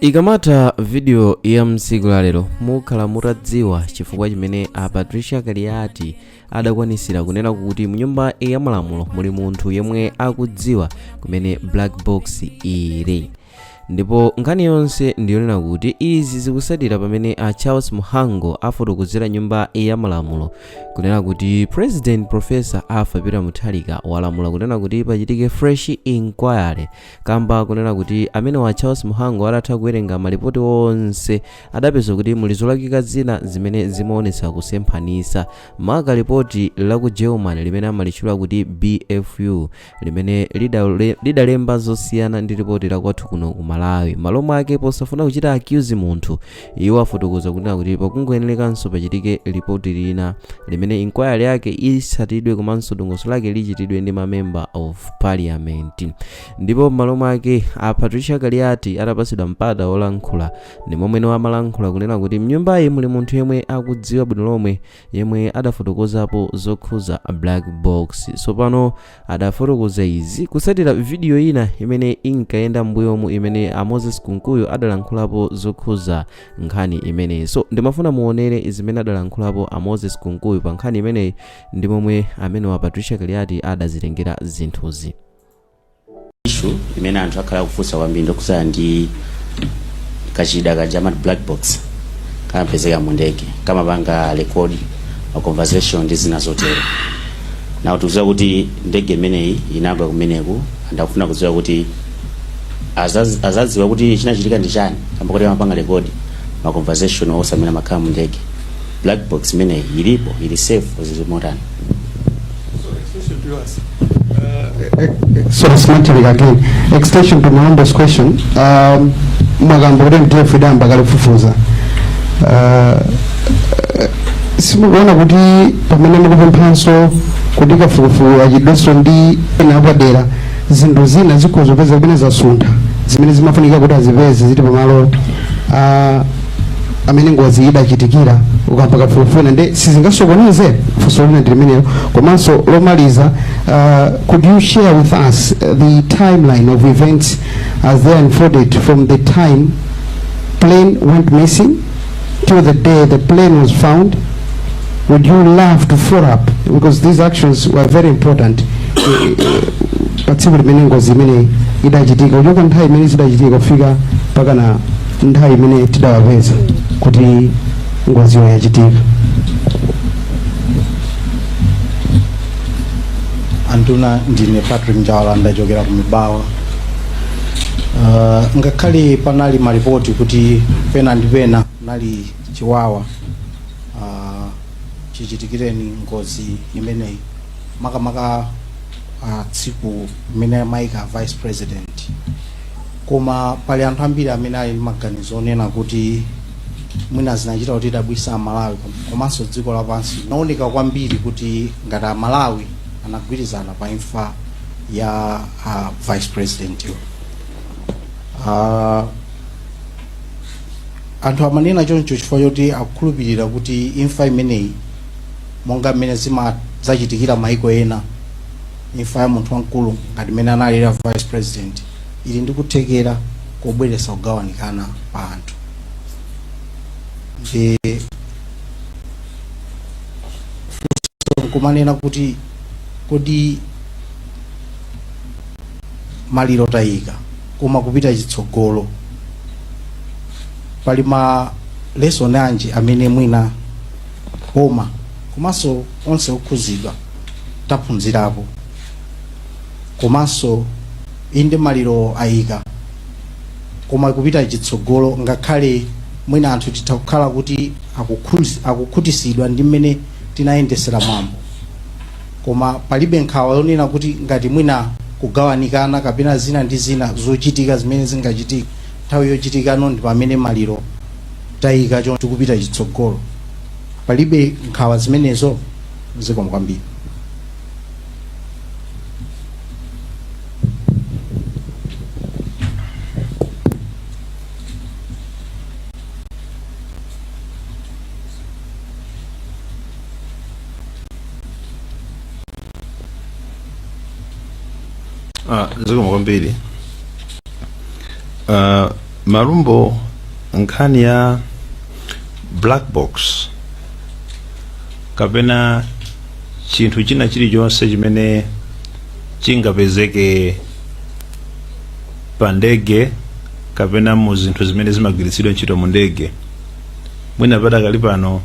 Ikamatha video ya mtsiku la lero mukhala mutadziwa chifukwa chimene a Patricia Kaliati adakwanisira kunena kuti mnyumba ya malamulo muli munthu yemwe akudziwa kumene black box ili. Ndipo nkhani yonse ndiyonena kuti izi zikusatira pamene a Charles Mhango afotokozera nyumba ya malamulo kunena kuti President Professor Arthur Peter Mutharika walamula kunena kuti pachitike fresh inquiry kamba kunena kuti amenewa a Charles Mhango atatha kuwerenga malipoti onse adapeza kuti muli zolakwika zina zimene zimaonetsa kusemphanisa maka lipoti la ku Germany limene amalitchula kuti BFU limene lidalemba zosiyana ndi lipoti la kwathu kuno ku Malawi. M'malo mwake posafuna kuchita accuse munthu, iwo afotokoza kunena kuti pakungoyenerekanso pachitike lipoti lina limene inquiry yake itsatidwe komanso dongosolo lake lichitidwe ndi ma member of parliament. Ndipo m'malo mwake a Patricia Kaliati atapatsidwa mpata wolankhula ndi momweno amalankhula kunena kuti mnyumbayi muli munthu yemwe akudziwa bwino lomwe yemwe adafotokozapo zokhuza black box. Tsopano adafotokoza izi kutsatira video ina imene inkayenda m'mbuyomu imene a Moses Kunkuyu adalankhulapo zokhuza nkhani imeneyi. So ndimafuna muonere zimene adalankhulapo a Moses Kunkuyu pa nkhani imeneyi ndi momwe amenewa Patricia Kaliati adazitengera zinthuzi. Issue imene anthu akhala akufunsa kwambiri ndokhudzana ndi kachida kaja amati black box kamapezeka mu ndege, kamapanga record ma conversation ndi zina zotero. Na tikudziwa kuti ndege imeneyi inagwa kumeneku, anthu akufuna kudziwa kuti azadziwa kuti chinachitika ndi chani kamba kuti amapanga record ma conversation onse amene amakhala mu ndege. Black box imeneyi ilipo, ili safe, zili motani? Sorry, Smartly again. Extension to Malambo's question. Mwakamba kuti MDF idayamba kale kufufuza. Simukuona kuti pamene mukupemphanso kuti kafukufuku achitidwenso ndi ena apadera, zinthu zina zikhoza kupeza kumene zasuntha zimene zimafunika kuti azipeze zili pamalo amene ngozi idachitikira, ukamba kafukufuku nde sizingasokoneze? Funso lina ndi limenelo. Komanso lomaliza, could you share with us the timeline of events as they unfolded from the time plane went missing till the day the plane was found? Would you love to follow up, because these actions were very important pa tsiku limene ngozi imene idachitika, kuchoka nthawi imene zidachitika kufika mpaka na nthawi imene tidawapeza kuti ngoziyo yachitika? Anduna, ndine Patrick Njawala, ndachokera ku Mibawa. Ngakhale panali malipoti kuti pena ndi pena panali chiwawa chichitikireni ngozi imeneyi, makamaka tsiku limene amayika vice president, koma pali anthu ambiri amene ali ndi maganizo onena kuti mwina zinachita kuti idabwisa Amalawi komanso dziko lapansi. Inaoneka kwambiri kuti ngati Amalawi anagwirizana pa imfa ya vice president yo. Anthu amanena choncho chifukwa choti akukhulupirira kuti imfa imeneyi, monga mmene zimazachitikira maiko ena, imfa ya munthu wamkulu ngati mmene analira vice president ili ndi kuthekera kobweretsa kugawanikana pa anthu. Ndi funso nkumanena kuti kodi maliro tayika, koma kupita chitsogolo pali ma lesson anji amene mwina boma komanso onse okhuzidwa taphunzirapo? Komanso inde maliro ayika, koma kupita chitsogolo, ngakhale mwina anthu titha kukhala kuti akukhutisidwa ndi mmene tinayendesera mwambo, koma palibe nkhawa yonena kuti ngati mwina kugawanikana kapena zina ndi zina zochitika zimene zingachitika nthawi yochitikano ndi pamene maliro tayika choncho tikupita chitsogolo, palibe nkhawa zimenezo? Zikomo kwambiri. Zikomo kwambiri. Malumbo, nkhani ya black box kapena chinthu china chilichonse chimene chingapezeke pa ndege kapena mu zinthu zimene zimagwiritsidwa ntchito mu ndege, mwina padakali pano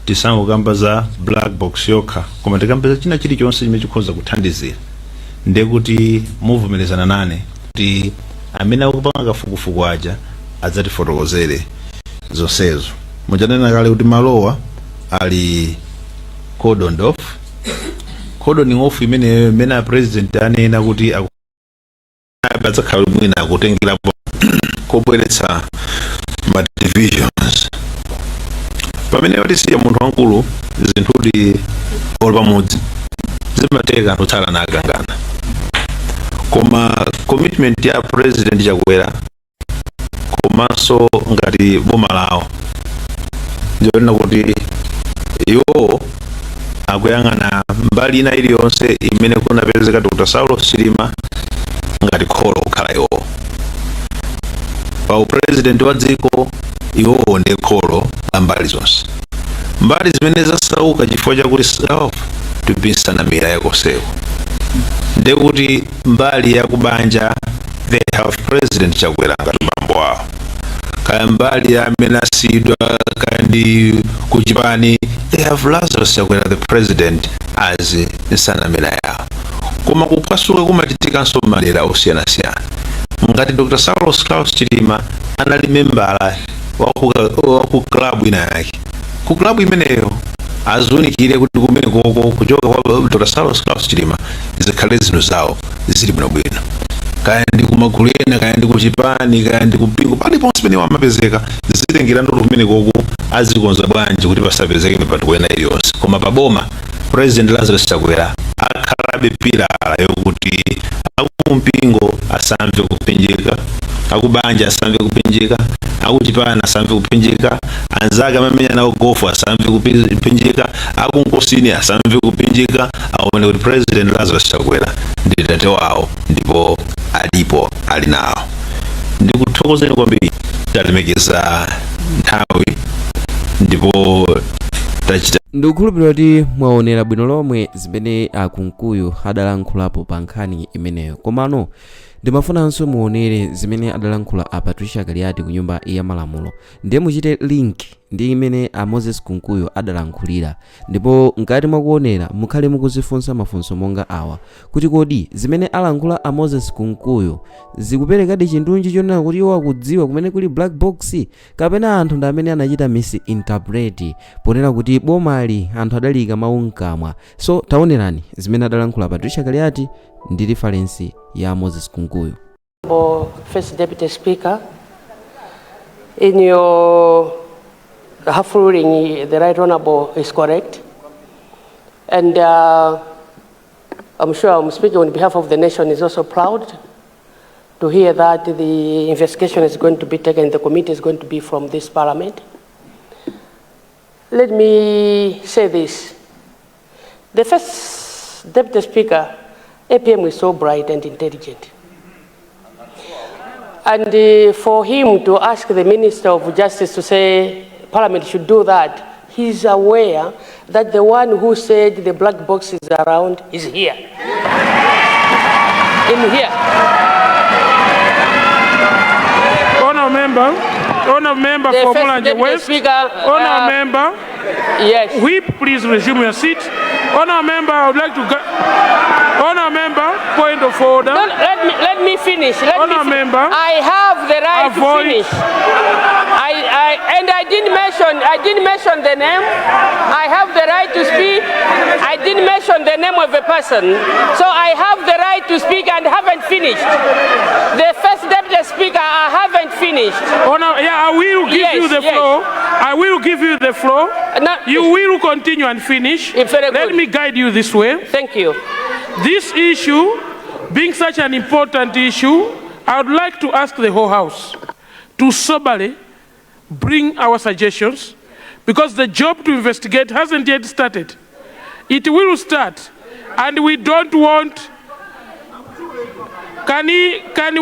tisangokamba za black box yokha, koma tikamba za china chilichonse chimene chikhoza kuthandizira, ndiye kuti muvomerezana nane kuti amene akupanga kafukufuku aja adzatifotokozere zonsezo. Muchanena kale kuti malowa ali cordoned off. Cordoning off imeneyo, imene a President anena kuti adzakhala mwina akutengerapo kobweretsa ma divisions pamene watisiya munthu wamkulu. Zinthudi olo pamudzi zimateka anthu tsala nakangana, koma commitment ya President Chakwera komanso ngati boma lawo ndionena kuti iwowo akuyang'ana mbali ina iliyonse imene kunapezeka Dr Saulos Chilima ngati kholo kukhala iwowo pa upresident wa dziko. Iwowo ndi kholo la mbali zonse, mbali zimene zasauka chifukwa chakuti self to be nsanamira yakoseko. Ndekuti mbali yakubanja, they have President Chakwera ngati bambo awo, kaya mbali ya amene asiyidwa, kaya ndi kuchipani, they have Lazarus Chakwera the president as nsanamira yawo. Koma kuphwasuka kumachitikanso madera osiyanasiyana. Ngati Dr Saulos Klaus Chilima anali membala waku club ina yake, ku club imeneyo aziunikire kuti kumene koko kuchoka kwa Dr Saulos Klaus Chilima zikhale zinthu zawo zili bwinobwino, kaya ndi kumagulu ena, kaya ndi kuchipani, kaya ndi kumpingo, paliponse pamene wamapezeka, zitengera ndoti kumene koko azikonza bwanji kuti pasapezeke mipatuko ina iliyonse. Koma paboma, President Lazarus Chakwera akhalabe pilala yokuti akumpingo asamve kupinjika, akubanja asamve kupinjika, akuchipani asamve kupinjika, anzake amamenya nawo gofu asamve kupinjika, akunkosini asamve kupinjika, aone kuti President Lazarus Chakwera ndi tate wawo ndipo alipo, ali nawo. Ndikuthokozeni kwambiri, talemekeza nthawi ndipo tachita. Ndikukhulupirira kuti mwaonera bwino lomwe zimene aKunkuyu adalankhulapo pa nkhani imeneyo. Komano ndimafunanso muonere zimene adalankhula a Patricia Kaliati ku Nyumba ya Malamulo, ndiye muchite link ndi imene a Moses Kunkuyu adalankhulira. Ndipo mkati mwakuonera mukhale mukuzifunsa mafunso monga awa, kuti kodi zimene alankhula a Moses Kunkuyu zikuperekadi chindunji chonena kuti iwo akudziwa kumene kuli black box, kapena anthu ndi amene anachita misinterpret ponena kuti bomali anthu adalika mawu mkamwa? So taonerani zimene adalankhula Patricia Kaliati ndi reference ya Moses Kunkuyu. First Deputy Speaker, in your half ruling, the Right Honorable is correct. And I'm sure I'm speaking on behalf of the nation is also proud to hear that the investigation is going to be taken, the committee is going to be from this parliament. Let me say this. The First Deputy Speaker, APM is so bright and intelligent. And for him to ask the Minister of Justice to say Parliament should do that, he's aware that the one who said the black box is around is here. In here. Honourable member, honourable member The for First Mulanje Deputy West. Speaker, Honourable member, Yes. Whip, please resume your seat. Honourable member, I would like to go. Honourable member, point of order. No, let me finish. Let me Honourable member, I have the right avoid- to finish. And I didn't mention the name. I have the right to speak. I didn't mention the name of a person. So I have the right to speak and haven't finished. The First Deputy Speaker, I haven't finished. Honor, yeah, I will give you the floor. I will give you the floor. No, You will continue and finish. It's very Let good. Me guide you this way. Thank you. This issue, being such an important issue, I would like to ask the whole House to soberly bring our suggestions, because the job to investigate hasn't yet started. It will start, and we don't want. Can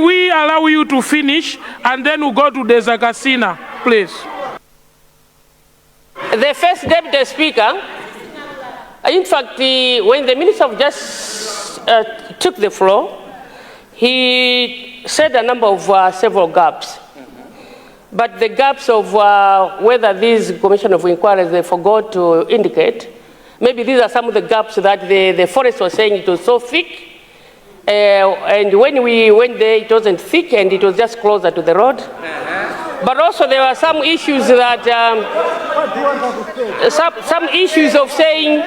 we allow you to finish and then we'll go to Dedza Kasina, please? The First Deputy Speaker, in fact, when the Minister of Justice took the floor, he said a number of several gaps. But the gaps of whether these Commission of Inquiries, they forgot to indicate, maybe these are some of the gaps that the forest was saying it was so thick. And when we went there, it wasn't thick and it was just closer to the road. But also there were some issues that, some issues of saying,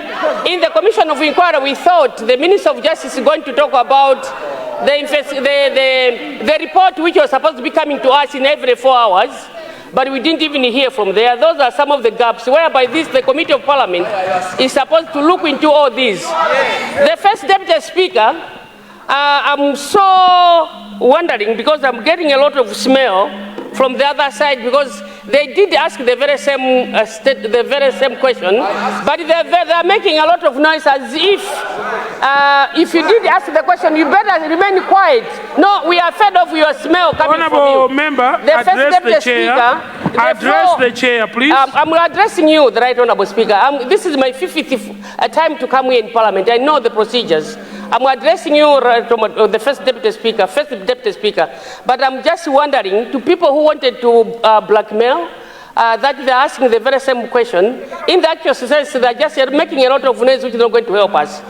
in the Commission of Inquiry, we thought the Minister of Justice is going to talk about the report which was supposed to be coming to us in every 4 hours, but we didn't even hear from there. Those are some of the gaps whereby the Committee of Parliament is supposed to look into all these. The First Deputy Speaker, I'm so wondering because I'm getting a lot of smell from the other side because they did ask the very same question, but they're making a lot of noise as if you did ask the question, you better remain quiet. No, we are fed of your smell coming Honorable from you. member, The First address the Deputy chair. Speaker, the Address floor- the chair, please. I'm addressing you, the Right Honorable Speaker. This is my fifth time to come here in Parliament. I know the procedures. I'm addressing you, right, the First Deputy Speaker, First Deputy Speaker. But I'm just wondering, to people who wanted to blackmail, that they're asking the very same question. In the actual sense, they're just making a lot of noise which is not going to help us.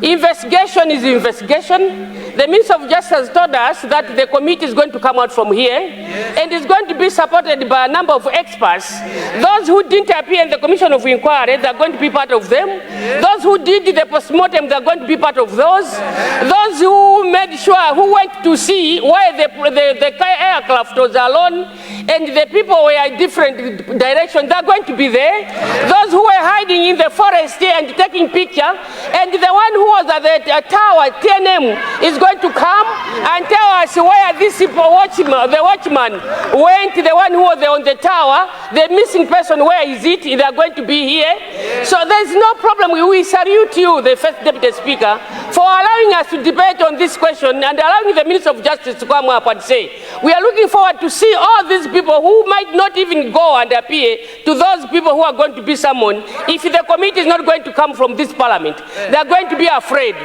Investigation is investigation. The Minister of Justice has told us that the committee is going to come out from here and is going to be supported by a number of experts. Those who didn't appear in the Commission of Inquiry, they're going to be part of them. Those who did the postmortem, they're going to be part of those. Those who made sure, who went to see why the aircraft was alone and the people were in different directions, they're going to be there. Those who were hiding in the forest and taking picture, and the one who was at the tower, TNM, is going to come and tell us where this watchman, the watchman went, the one who was on the tower, the missing person, where is it? They are going to be here. So there's no problem. We salute you, the First Deputy Speaker, for allowing us to debate on this question and allowing the Minister of Justice to come up and say, we are looking forward to see all these people who might not even go and appear to those people who are going to be summoned. If the committee is not going to come from this parliament, they are going to be afraid.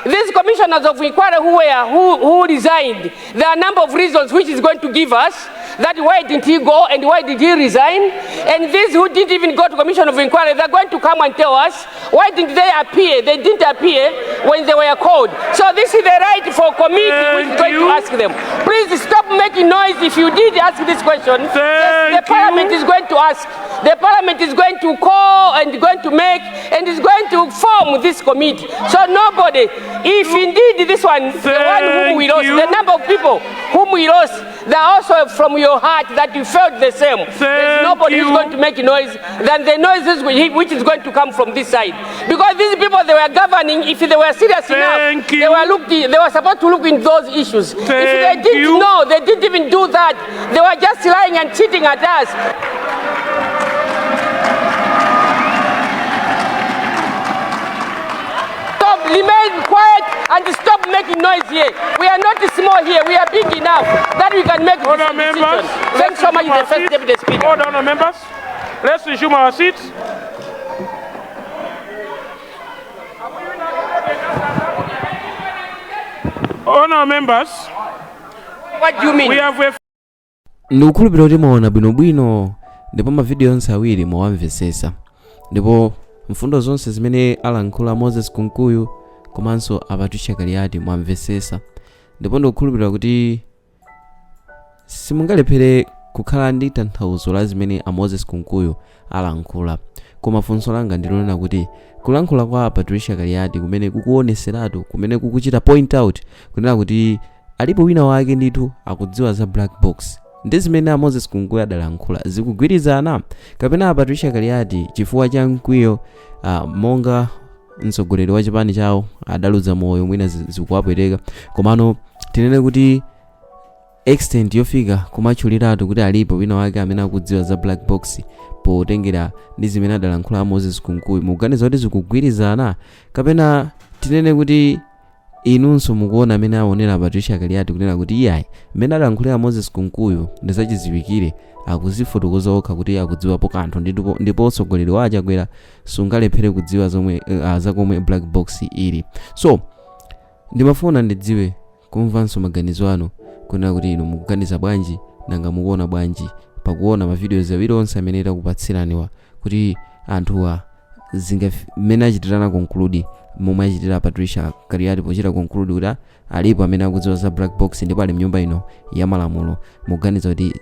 These commissioners of inquiry who resigned, there are a number of reasons which is going to give us that why didn't he go and why did he resign? And these who didn't even go to commission of inquiry, they're going to come and tell us why didn't they appear? They didn't appear when they were called. So this is the right for committee which is Thank going to you. ask them. Please stop making noise. If you did ask this question, Thank the parliament you. is going to ask. The parliament is going to call and going to make and is going to form this committee. So nobody, if indeed this one, the one whom we Thank lost, you. the number of people whom we lost, they are also from your heart that you felt the same. There's Thank nobody who's you. going to make noise than the noises which is going to come from this side. Because these people, they were governing, if they were serious enough, Thank they you. they were supposed to look into those issues. If they Thank didn't you. know, they didn't even do that. They were just lying and cheating at us. Stop, remain quiet and stop making noise here. We are not small here. We are big enough that we can make Order, this members. decision. Thanks so much, Let's the First resume our Deputy seats. Speaker. Order, honourable members. Let's resume our seats. Honourable members, What do you mean? we have a Ndikukhulupirira kuti mwaona bwinobwino ndipo mavidiyo onse awiri mwawamvetsetsa, ndipo mfundo zonse zimene alankhula Moses Kunkuyu komanso a Patricia Kaliati mwamvetsetsa, ndipo ndikukhulupirira kuti simungalephere kukhala ndi tanthauzo la zimene a Moses Kunkuyu alankhula. Koma funso langa ndilonena kuti kulankhula kwa Patricia Kaliati kumene kukuoneseratu, kumene kukuchita point out kunena kuti alipo wina wake ndithu akudziwa za black box, ndi zimene a Moses Kunkuyu adalankhula zikugwirizana, kapena a Patricia Kaliati chifukwa cha mkwiyo, monga mtsogoleri wa chipani chawo adaluza moyo, mwina zikuwapweteka? Komano tinene kuti extent yofika kumatchuliratu kuti alipo wina wake amene akudziwa za black box, potengera ndi zimene adalankhula a Moses Kunkuyu, mukuganiza kuti zikugwirizana, kapena tinene kuti Inunso mukuona amene aonera Patricia Kaliati kunena kuti iyayi, mmene adalankhulira Moses Kunkuyu ndizachidziwikire, akuzifotokoza okha kuti akudziwapo kanthu, ndipo utsogoleri wa Achakwera sungalephere kudziwa zomwe zakomwe black box ili. So ndimafuna ndidziwe kumvanso maganizo anu kunena kuti inu mukuganiza bwanji, nanga mukuona bwanji pakuona ma videos awiri onse amene takupatsiraniwa, kuti anthuwa mmene achitirana conclude, momwe achitira Patricia Kaliati pochita conclude kuti alipo amene akudziwa za black box ndipo ali mnyumba ino ya malamulo, mukuganiza kuti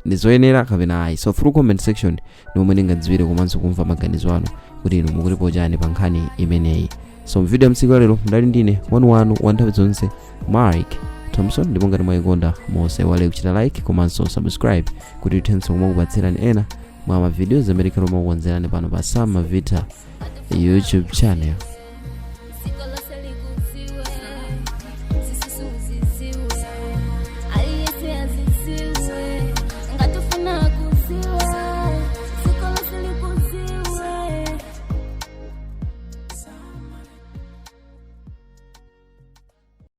ndizoyenera kapena ayi? So through comment section ndi momwe ndingadziwire komanso kumva maganizo anu kuti inu mukutipo chani pa nkhani imeneyi. So m'video ya mtsiku lero ndali ndine wanuwanu wa nthawi zonse, Mike Thompson, ndipo ngati mwayikonda musaiwale kuchita like komanso subscribe kuti tithenso kumakupatsirani ena mwa ma videos amene tikhala kumakukonzerani pano pa Sam Mavita YouTube channel.